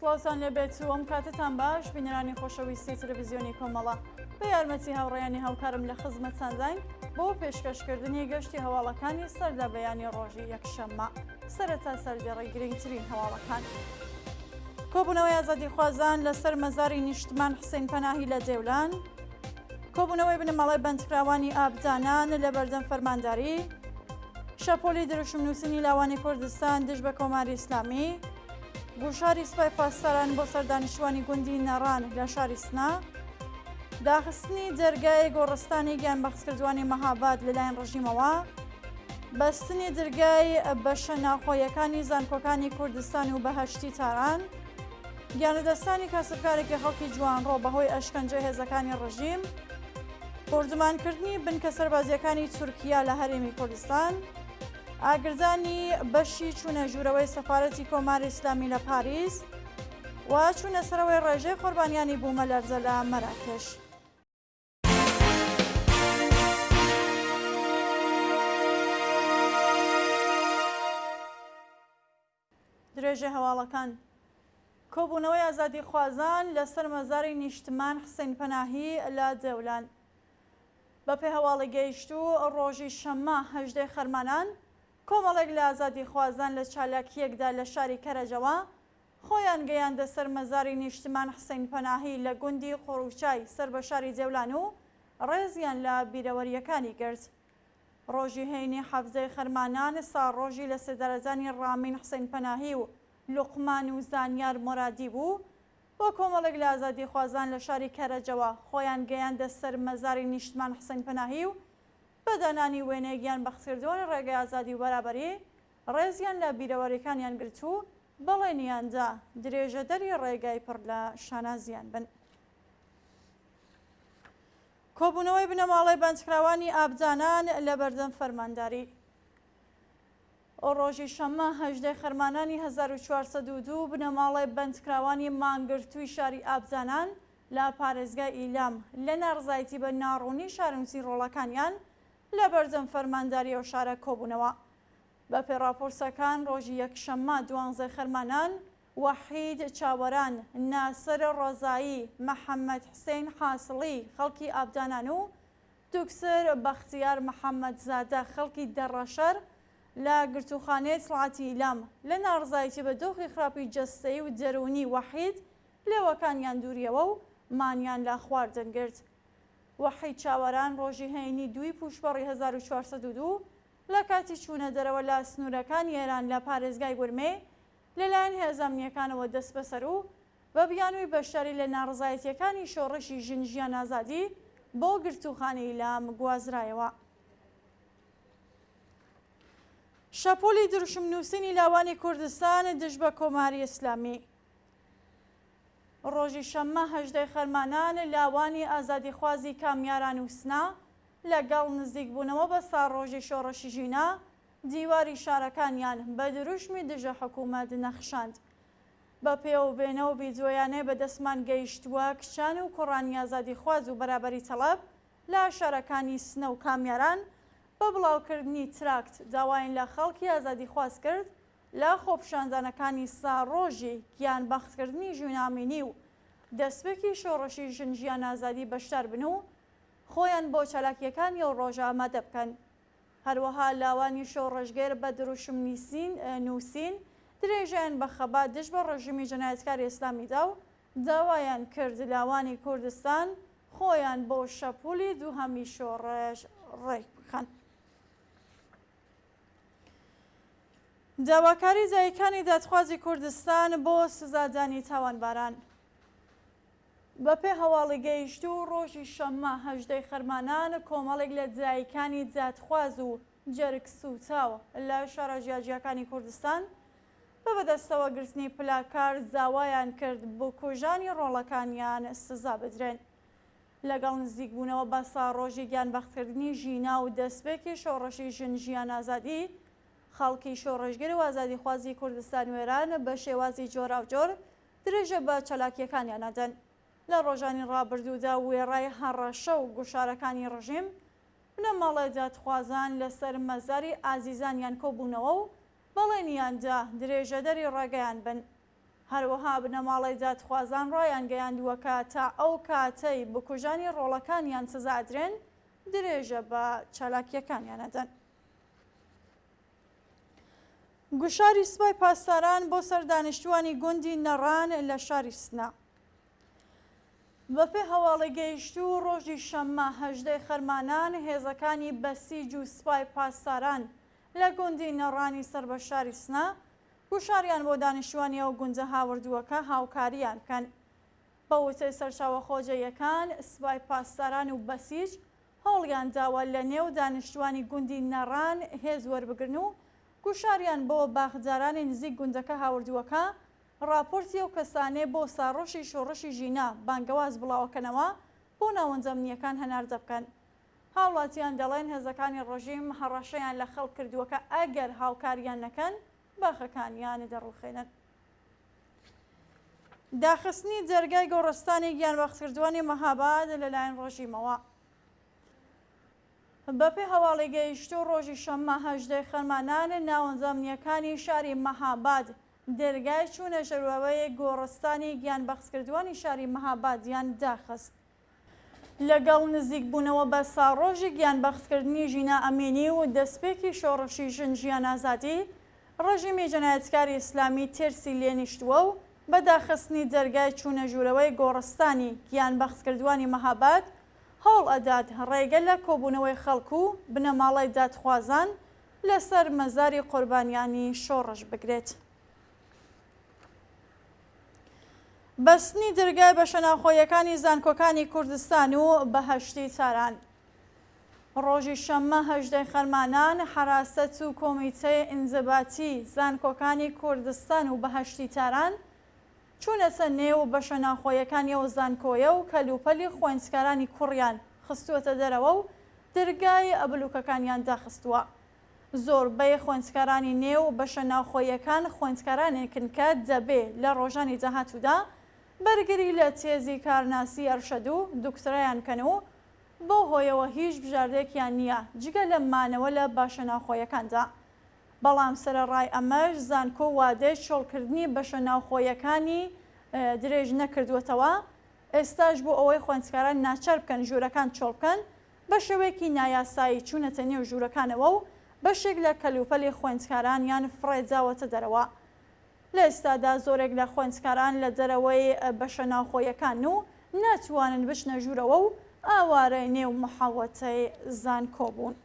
سڵاوتان لێبێت و ئەم کاتەتان باش بینەرانی خۆشەویستی تەلەڤیزیۆنی کۆمەڵە بە یارمەتی هاوڕێیانی هاوکارم لە خزمەتتانداین بۆ پێشکەشکردنی گەشتی هەواڵەکانی سەر لە بەیانی ڕۆژی یەکشەممە سەرەتا سەردێڕی گرنگترین هەواڵەکان. کۆبوونەوەی ئازادیخوازان لەسەر مەزاری نیشتمان حسین پەناهی لە دێولان کۆبوونەوەی بنەماڵەی بەندکراوانی ئابدانان لە بەردەم فەرمانداری شەپۆلی دروشم نووسینی لاوانی کوردستان دژ بە کۆماری ئیسلامی گوشاری سوپای پاسداران بۆ سەر دانیشتوانی گوندی نەڕان لە شاری سنە داخستنی دەرگای گۆڕستانی گیانبەختکردوانی مەهاباد لەلایەن ڕژیمەوە بەستنی درگای بەشە ناوخۆیەکانی زانکۆکانی کوردستان و بەهەشتی تاران گیانلەدەستانی کاسبکارێکی خەڵکی جوانڕۆ بەهۆی ئەشکەنجەی هێزەکانی ڕژیم، بۆردومانکردنی بنکە سەربازییەکانی تورکیا لە هەرێمی کوردستان، ئاگردانی بەشی چوونە ژوورەوەی سەفارەتی کۆماری ئیسلامی لە پاریس و چوونە سەرەوەی ڕێژەی قوربانیانی بوومەلەرزە لە مەراکش. درێژەی هەواڵەکان کۆبوونەوەی ئازادیخوازان لەسەر مەزاری نیشتمان حسین پەناهی لە دێولان. بەپێ هەواڵی گەیشتوو ڕۆژی شەممە هەژدەی خەرمانان کۆمەڵێک لە ئازادیخوازان لە چالاکییەکدا لە شاری کەرەجەوە خۆیان گەیاندە سەر مەزاری نیشتمان حسین پەناهی لە گوندی قوڕوچای سەر بە شاری دێولان و ڕێزیان لە بیرەوەرییەکانی گرت. ڕۆژی هەینی حەڤدەی خەرمانان ساڵڕۆژی لەسێدارەدانی ڕامین حسین پەناهی و لوقمان و زانیار مۆرادی بوو و کۆمەڵێک لە ئازادیخوازان لە شاری کەرەجەوە خۆیان گەیاندە سەر مەزاری نیشتمان حسین پەناهی و بە دانانی وێنەی گیانبەختکردووانی ڕێگەی ئازادی و بەرابەری ڕێزیان لە بیرەوەریەکانیان گرت و بەڵێنیان دا درێژەدەری ڕێگای پڕ لە شانازیان بن. کۆبوونەوەی بنەماڵەی بەندکراوانی ئابدانان لە بەردەم فەرمانداری. ڕۆژی شەممە هەژدەی خەرمانانی 1402 بنەماڵەی بەندکراوانی مانگرتووی شاری ئابدانان لە پارێزگای ئیلام لە ناڕزایەتی بە ناڕوونی شارنووسی ڕۆڵەکانیان لە بەردەم فەرمانداری ئەو شارە کۆبوونەوە. بەپێی ڕاپۆرتەکان ڕۆژی یەکشەممە دوانزەی خەرمانان وەحید چاوەران، ناسر ڕەزایی، محەمەد حسین حاسڵی خەڵکی ئابدانان و دوکتور بەختیار محەمەدزادە خەڵکی دەڕەشەر لە گرتووخانەی ئیتڵاعاتی ئیلام لە ناڕزایەتی بە دۆخی خراپی جەستەیی و دەروونی وەحید لێوەکانیان دووریەوە و مانیان لە خواردن گرت. وەحید چاوەران ڕۆژی هەینی دووی پووشپەڕی 1402 لە کاتی چوونە دەرەوە لە سنوورەکانی ئێران لە پارێزگای ورمێ لەلایەن هێزە ئەمنییەکانەوە دەستبەسەر و بە بیانووی بەشداری لە ناڕەزایەتییەکانی شۆڕشی ژن ژیان ئازادی بۆ گرتووخانەی ئیلام گوازرایەوە. شەپۆلی دروشم نووسینی لاوانی کوردستان دژ بە کۆماری ئیسلامی. ڕۆژی شەممە هەژدەی خەرمانان لاوانی ئازادیخوازی کامیاران و سنە لەگەڵ نزیکبوونەوە بە ساڵڕۆژی شۆڕشی ژینا دیواری شارەکانیان بە دروشمی دژە حکوومەت نەخشاند. بە پێ و وێنە و ڤیدیۆیانەی بە دەستمان گەیشتووە کچان و کوڕانی ئازادیخواز و بەرابەری تەڵەب لە شارەکانی سنە و کامیاران بە بڵاوکردنی تراکت داوایان لە خەڵکی ئازادیخواز کرد لە خۆپیشاندانەکانی ساڕۆژی گیانبەختکردنی ژینا ئەمینی و دەستپێکی شۆڕشی ژن ژیان ئازادی بەشدار بن و خۆیان بۆ چالاکییەکانی ئەو ڕۆژە ئامادە بکەن. هەروەها لاوانی شۆڕشگێر بە دروشم نیسین نووسین درێژەیان بە خەبات دژ بە ڕژیمی جەنایەتکاری ئیسلامی دا و داوایان کرد لاوانی کوردستان خۆیان بۆ شەپولی دووهەمی شۆڕش ڕێک بخەن. داواکاری دایکانی دادخوازی کوردستان بۆ سزادانی تاوانباران. بەپێ هەواڵی گەیشتوو ڕۆژی شەممە هەژدەی خەرمانان کۆمەڵێک لە دایکانی دادخواز و جەرگ سووتاو لە شارە جیاجیاکانی کوردستان بە بەدەستەوە گرتنی پلاکارد داوایان کرد بکوژانی ڕۆڵەکانیان سزا بدرێن. لەگەڵ نزیکبوونەوە بە ساڕۆژی گیانبەختکردنی ژینا و دەستپێکی شۆڕشی ژن ژیان ئازادی، خەڵکی شۆڕشگێر و ئازادیخوازی کوردستان و ئێران بە شێوازی جۆراوجۆر درێژە بە چالاکییەکانیان ئەدەن. لە ڕۆژانی ڕابردوودا وێڕای هەڕەشە و گوشارەکانی ڕژیم، بنەماڵەی دادخوازان لەسەر مەزاری ئازیزانیان کۆبوونەوە و بەڵێنیان دا درێژەدەری ڕێگەیان بن. هەروەها بنەماڵەی دادخوازان ڕایانگەیاندووە کە تا ئەو کاتەی بکوژانی ڕۆڵەکانیان سزا ئەدرێن درێژە بە چالاکییەکانیان ئەدەن. گوشاری سوپای پاسداران بۆ سەر دانیشتووانی گوندی نەڕان لە شاری سنە. بەپێ هەواڵی گەیشتوو ڕۆژی شەممە 18 خەرمانان هێزەکانی بەسیج و سوپای پاسداران لە گوندی نەڕانی سەر بە شاری سنە گوشاریان بۆ دانیشتووانی ئەو گوندە هاوردووە کە هاوکارییان بکەن. بە وتەی سەرچاوە خۆجێیەکان، سپای پاسداران و بەسیج هەوڵیان داوە لە نێو دانیشتووانی گوندی نەڕان هێز وەربگرن و گوشاریان بۆ باخدارانی نزیک گوندەکە هاوردووە کە ڕاپۆرتی ئەو کەسانەی بۆ ساڕۆشی شۆڕشی ژینا بانگەواز بڵاوەکەنەوە بۆ ناوەندە ئەمنییەکان هەناردە بکەن. هاوڵاتیان دەڵێن هێزەکانی ڕژیم هەڕەشەیان لە خەڵک کردووە کە ئەگەر هاوکاریان نەکەن باخەکانیان دەڕوخێنن. داخستنی دەرگای گۆڕستانی گیانبەختکردووانی مەهاباد لەلایەن ڕژیمەوە. بەپێ هەواڵی گەیشتوو ڕۆژی شەممە هەژدەی خەرمانان ناوەندە ئەمنییەکانی شاری مەهاباد دەرگای چوونە ژەروەوەی گۆڕستانی گیانبەختکردووانی شاری مەهابادیان داخست. لەگەڵ نزیکبوونەوە بە ساڵڕۆژی گیانبەختکردنی ژینا ئەمینی و دەستپێکی شۆڕشی ژن ژیان ئازادی، ڕژیمی جەنایەتکاری ئیسلامی ترسی لێ نیشتووە و بە داخستنی دەرگای چوونە ژوورەوەی گۆڕستانی گیانبەختکردووانی مەهاباد هەوڵ ئەدات ڕێگە لە کۆبوونەوەی خەڵک و بنەماڵەی دادخوازان لەسەر مەزاری قوربانیانی شۆڕش بگرێت. بەستنی دەرگای بەشەناوخۆییەکانی زانکۆکانی کوردستان و بەهەشتی تاران. ڕۆژی شەممە هەژدەی خەرمانان حەراسەت و کۆمیتەی ئینزباتی زانکۆکانی کوردستان و بەهەشتی تاران چوونەتە نێو بەشە ناوخۆیەکانی ئەو زانکۆیە و کەلوپەلی خوێندکارانی کوڕیان خستووەتە دەرەوە و درگای بلوکەکانیان داخستووە. زۆربەی خوێندکارانی نێو بەشە ناوخۆییەکان خوێندکارانێکن کە دەبێ لە ڕۆژانی داهاتوودا بەرگری لە تێزی کارناسی ئەرشەد و دوکترایان بکەن و بەو هۆیەوە هیچ بژاردەیەکیان نییە جگە لە مانەوە لە باشە ناوخۆیەکاندا. بەڵام سەرەڕای ئەمەش زانکۆ وادەی چۆڵکردنی بەشە ناوخۆیەکانی درێژ نەکردووەتەوە، ئێستاش بۆ ئەوەی خوێندکاران ناچار بکەن ژوورەکان چۆڵ بکەن بە شێوەیەکی نایاسایی چوونەتە نێو ژوورەکانەوە و بەشێک لە کەلوپەلی خوێندکارانیان فڕێداوەتە دەرەوە. لە ئێستادا زۆرێک لە خوێندکاران لە دەرەوەی بەشە ناوخۆیەکانن و ناتوانن بچنە ژوورەوە و ئاوارەی نێو محەوەتەی زانکۆ بوون.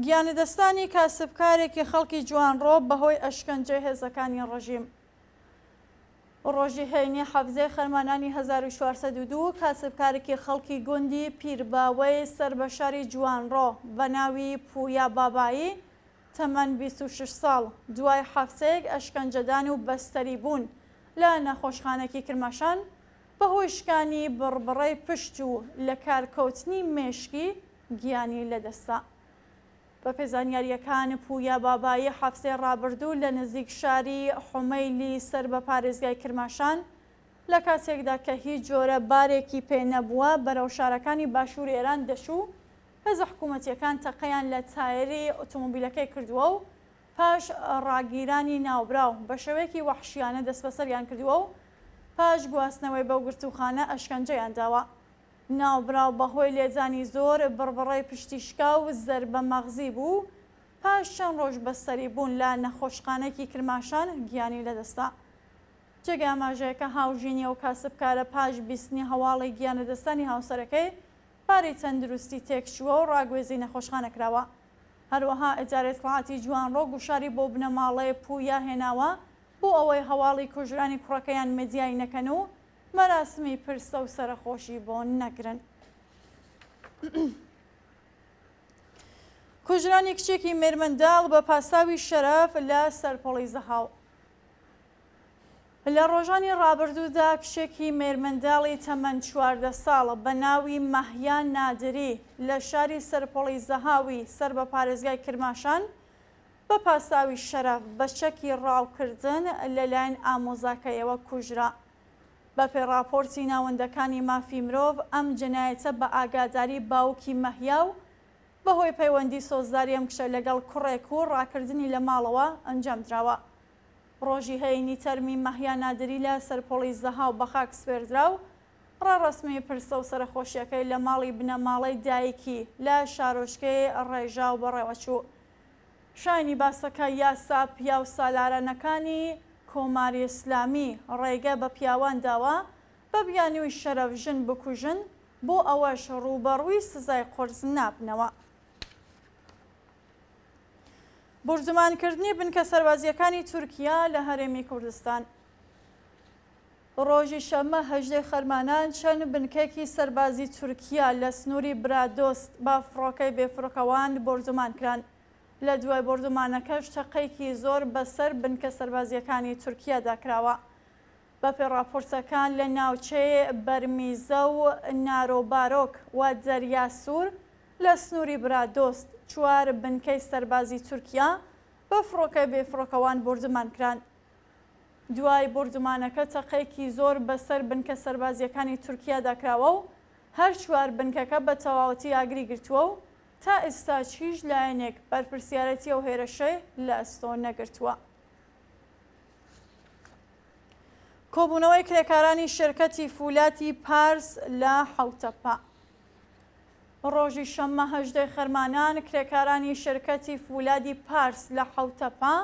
گیانلەدەستدانی کاسبکارێکی خەڵکی جوانڕۆ بەهۆی ئەشکەنجەی هێزەکانی ڕژیم. ڕۆژی هەینی حەڤدەی خەرمانانی 1402 کاسبکارێکی خەڵکی گوندی پیرباوەی سەر بە شاری جوانڕۆ بە ناوی پویا بابایی تەمەن 26 ساڵ دوای هەفتەیەک ئەشکەنجەدان و بەستەری بوون لە نەخۆشخانەکی کرماشان بەهۆی شکانی بڕبڕەی پشت و لەکارکەوتنی مێشکی گیانی لەدەستدا. بەپێی زانیارییەکان، پویا بابایی هەفتەی ڕابردوو لە نزیک شاری حومەیلی سەر بە پارێزگای کرماشان، لە کاتێکدا کە هیچ جۆرە بارێکی پێ نەبووە، بەرەو شارەکانی باشووری ئێران دەچوو، هێزە حکوومەتییەکان تەقەیان لە تایەری ئۆتۆمۆبیلەکەی کردووە و پاش ڕاگیرانی ناوبراو بە شێوەیەکی وەحشیانە دەستبەسەریان کردووە و پاش گواستنەوەی بەو گرتووخانە ئەشکەنجەیان داوە. ناوبراو بەهۆی لێدانی زۆر بڕبڕەی پشتی شکا و زەربە مەغزی بوو، پاش چەند ڕۆژ بەستەری بوون لە نەخۆشخانەیەکی کرماشان گیانی لەدەستدا. جێگەی ئاماژەیە کە هاوژینی ئەو کاسبکارە پاش بیستنی هەواڵی گیانلەدەستدانی هاوسەرەکەی باری تەندروستی تێکچووە و ڕاگوێزی نەخۆشخانە کراوە. هەروەها ئیدارەی ئیتڵاعاتی جوانڕۆ گوشاری بۆ بنەماڵەی پویا هێناوە بۆ ئەوەی هەواڵی کوژرانی کوڕەکەیان مێدیایی نەکەن و مەراسمی پرسە و سەرەخۆشی بۆ نەگرن. کوژرانی کچێکی مێرمنداڵ بە پاساوی شەرەف لە سەرپۆڵی زەهاو. لە ڕۆژانی ڕابردوودا کچێکی مێرمنداڵی تەمەن 14 ساڵ بە ناوی مەهیا نادری لە شاری سەرپۆڵی زەهاوی سەر بە پارێزگای کرماشان بە پاساوی شەرەف بە چەکی ڕاوکردن لەلایەن ئامۆزاکەیەوە کوژرا. بەپێی ڕاپۆرتی ناوەندەکانی مافی مرۆڤ، ئەم جەنایەتە بە ئاگاداری باوکی مەهیا و بەهۆی پەیوەندی سۆزداری ئەم کچە لەگەڵ کوڕێک و ڕاکردنی لە ماڵەوە ئەنجام دراوە. ڕۆژی هەینی تەرمی مەهیا نادری لە سەرپۆڵی زەهاو بەخاک سپێردرا و ڕێڕەسمی پرسە و سەرەخۆشییەکەی لە ماڵی بنەماڵەی دایکی لە شارۆچکەی ڕێژاو بەڕێوەچوو. شایانی باسە کە یاسا پیاوسالارانەکانی کۆماری ئیسلامی ڕێگە بە پیاوان داوە بە بیانووی شەرەف ژن بکوژن، بۆ ئەوەش ڕووبەڕووی سزای قورس نابنەوە. بوردومانکردنی بنکە سەربازییەکانی تورکیا لە هەرێمی کوردستان. ڕۆژی شەممە هەژدەی خەرمانان چەند بنکەیەکی سەربازی تورکیا لە سنووری برادۆست بە فڕۆکەی بێفڕۆکەوان بۆردومان کران. لە دوای بۆردومانەکەش تەقەیەکی زۆر بەسەر بنکە سەربازییەکانی تورکیادا کراوە. بەپێی ڕاپۆرتەکان لە ناوچەی بەرمیزە و نارۆبارۆک و دەریا سوور لە سنووری برادۆست چوار بنکەی سەربازی تورکیا بە فڕۆکەی بێفڕۆکەوان بۆردومان کران. دوای بۆردومانەکە تەقەیەکی زۆر بەسەر بنکە سەربازییەکانی تورکیادا کراوە و هەر چوار بنکەکە بە تەواوەتی ئاگری گرتووە و تا ئێستاش هیچ لایەنێک بەرپرسیارێتی ئەو هێرشەی لە ئەستۆ نەگرتووە. کۆبوونەوەی کرێکارانی شێرکەتی فولاتی پارس لە حەوتەپە. ڕۆژی شەممە هەژدەی خەرمانان کرێکارانی شێرکەتی فولادی پارس لە حەوتەپە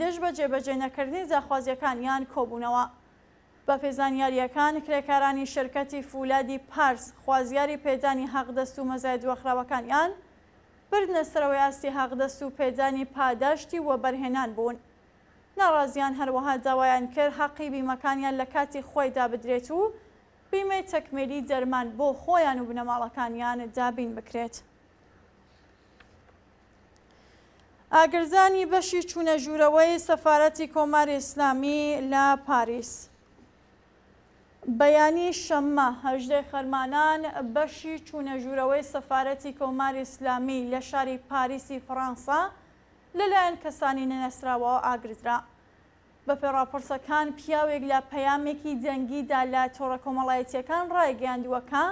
دژ بە جێبەجێ نەکردنی داخوازییەکانیان کۆبوونەوە. بەپێی زانیارییەکان، کرێکارانی شێرکەتی فولادی پارس خوازیاری پێدانی حەقدەست و مەزایە دواخراوەکانیان، بردنە سەرەوەی ئاستی حەقدەست و پێدانی پاداشتی وەبەرهێنان بوون. ناڕازیان هەروەها داوایان کرد حەقی بیمەکانیان لە کاتی خۆیدا بدرێت و بیمەی تەکمیلی دەرمان بۆ خۆیان و بنەماڵەکانیان دابین بکرێت. ئاگردانی بەشی چوونە ژوورەوەی سەفارەتی کۆماری ئیسلامی لە پاریس. بەیانی شەممە هەژدەی خەرمانان بەشی چوونە ژوورەوەی سەفارەتی کۆماری ئیسلامی لە شاری پاریسی فەڕانسە لەلایەن کەسانی نەناسراوەوە ئاگردرا. بەپێی ڕاپۆرتەکان پیاوێک لە پەیامێکی دەنگیدا لە تۆڕە کۆمەڵایەتییەکان ڕایگەیاندووە کە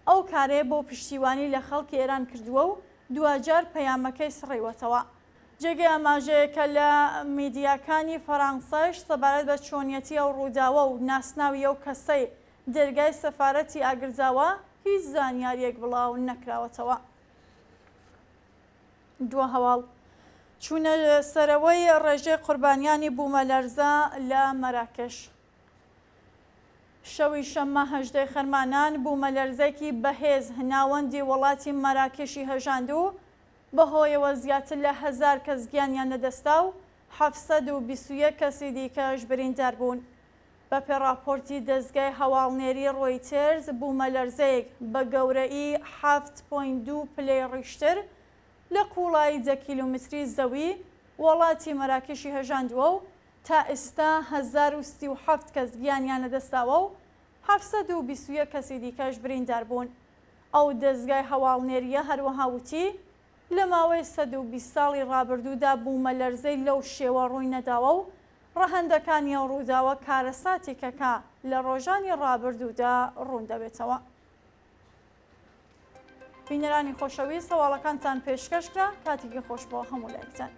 ئەو کارەی بۆ پشتیوانی لە خەڵکی ئێران کردووە و دواجار پەیامەکەی سڕیوەتەوە. جێگەی ئاماژەیە کە لە میدیاکانی فەرانسەش سەبارەت بە چۆنیەتی ئەو ڕووداوە و ناسناوی ئەو کەسەی دەرگای سەفارەتی ئاگرداوە هیچ زانیارییەک بڵاو نەکراوەتەوە. دوا هەواڵ، چوونە سەرەوەی ڕێژەی قوربانیانی بوومەلەرزە لە مەراکش. شەوی شەممە هەژدەی خەرمانان بوومەلەرزەیەکی بەهێز ناوەندی وڵاتی مەراکشی هەژاند و بەهۆیەوە زیاتر لە هەزار کەس گیانیان لەدەستدا و 721 کەسی دیکەش بریندار بوون. بەپێ ڕاپۆرتی دەزگای هەواڵنێری ڕۆیتێرز بوومەلەرزەیەک بە گەورەیی حەفت point دوو پلەی ڕیشتر لە قووڵایی دە کیلۆمتری زەوی وڵاتی مەراکشی هەژاندووە و تا ئیستا 1037 کەس گیانیان لەدەستداوە و 721 کەسی دیکەش بریندار بوون. ئەو دەزگای هەواڵنێرییە هەروەها وتی، لە ماوەی 120 ساڵی ڕابردوودا بوومەلەرزەی لەو شێوە ڕووی نەداوە و ڕەهەندەکانی ئەو ڕووداوە کارەساتێکە کە لە ڕۆژانی ڕابردوودا ڕوون دەبێتەوە. بینەرانی خۆشەویست هەواڵەکانتان پێشکەش کرا، کاتێکی خۆش بۆ هەموو لایەکتان.